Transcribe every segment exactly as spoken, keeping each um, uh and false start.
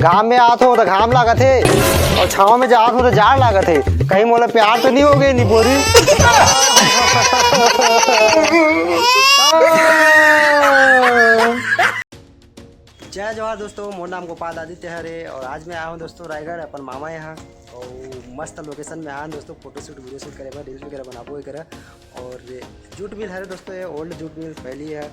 घाम में आत हो त घाम लागत हे, अउ छाँव में जात हो त जाड़ लागत हे। कहीं मोला प्यार तो नहीं हो गए निपोरी? जय जोहार दोस्तों, मोर नाम गोपाल आदित्य हरे अउ आज मैं आया हूँ दोस्तों रायगढ़ अपन मामा यहाँ। अउ मस्त लोकेशन में आया हूँ दोस्तों, फोटो शूट, वीडियो शूट करे बर, रील्स वगैरह बनाबो वगैरह। अउ जूट मिल हरे दोस्तों, ये ओल्ड जूट मिल पहली है,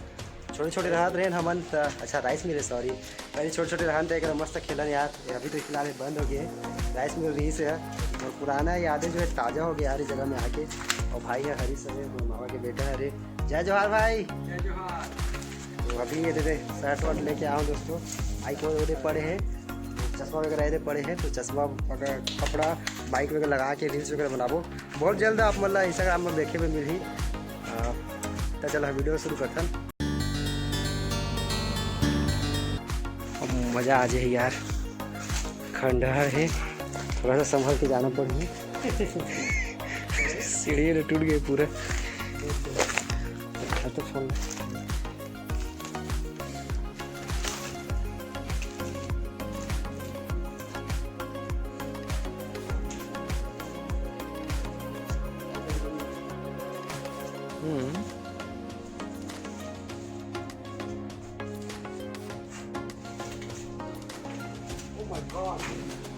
छोटे छोटे रहत रहेन हमन त, अच्छा, राइस मिल है, सॉरी, पहले छोटे छोटे रहन त एकरा मस्त खेलन यार, ये अभी तो फिलहाल ये बंद हो गए है। राइस मिल रही से है, अउ पुराना यादें जो है ताज़ा हो गया यार, ये जगह में आके। अउ भाई है हरीश हरे, मोर मामा के बेटा हरे। जय जोहार भाई। जय जोहार। तो अभी ये दे शर्ट वर्ट लेके आया हूँ दोस्तों, आई को ओदे पड़े हैं, चश्मा वगैरह ये दे पड़े हैं, तो चश्मा वगैरह, कपड़ा, माइक वगैरह लगा के रील्स वगैरह बनाबो। बहुत जल्द आप मन ला Instagram में देखे में मिलही। अ, त चला वीडियो शुरू करथन। अब मजा आ जाए यार, खंडहर है, थोड़ा सा संभल के जाना पड़ही। सीढ़ी तो टूट गई पूरा। तो phone hmm. Oh my God,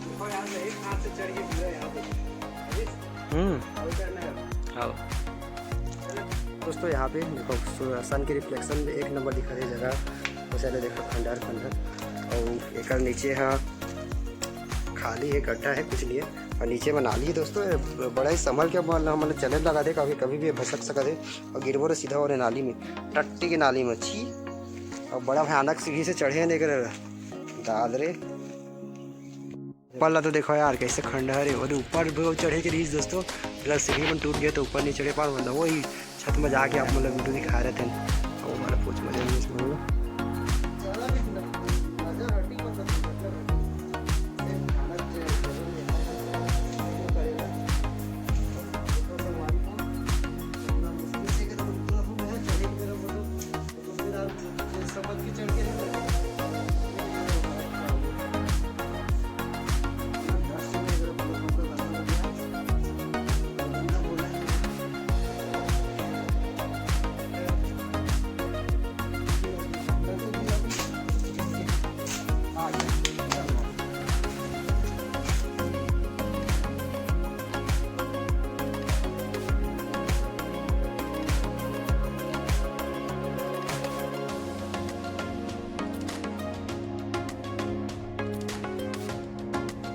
देखो यहाँ से एक हाथ से चढ़ के गिरा यहाँ पे। हम्म। और उतरना है। आओ। दोस्तों, यहाँ पे देखो, सु-, सन की रिफ्लेक्शन एक नंबर दिखा रही जगह। वो सारे देखो, खंडहर, खंडहर। और एकर नीचे है, खाली है, गड्ढा है, कुछ नहीं है। और नीचे में नाली है दोस्तों, ये बड़ा ही संभल के, मतलब, हमन चले लगा दे, कभी, कभी भी भसक सकत है। और गिरबो रे सीधा और नाली में, टट्टी के नाली में, छी। और बड़ा भयानक सीढ़ी से चढ़े हैं, देख रहे, दाद रे। ऊपर ला तो देखो यार, कैसे खंडहर है। और ऊपर भी चढ़े के रहीस दोस्तों, अगर सीढ़ी मन टूट गए तो ऊपर नहीं चढ़े पान, मतलब वही छत में जाके आप मतलब वीडियो दिखा रहे थे। वो हमारा पूछ मजा नहीं इसमें।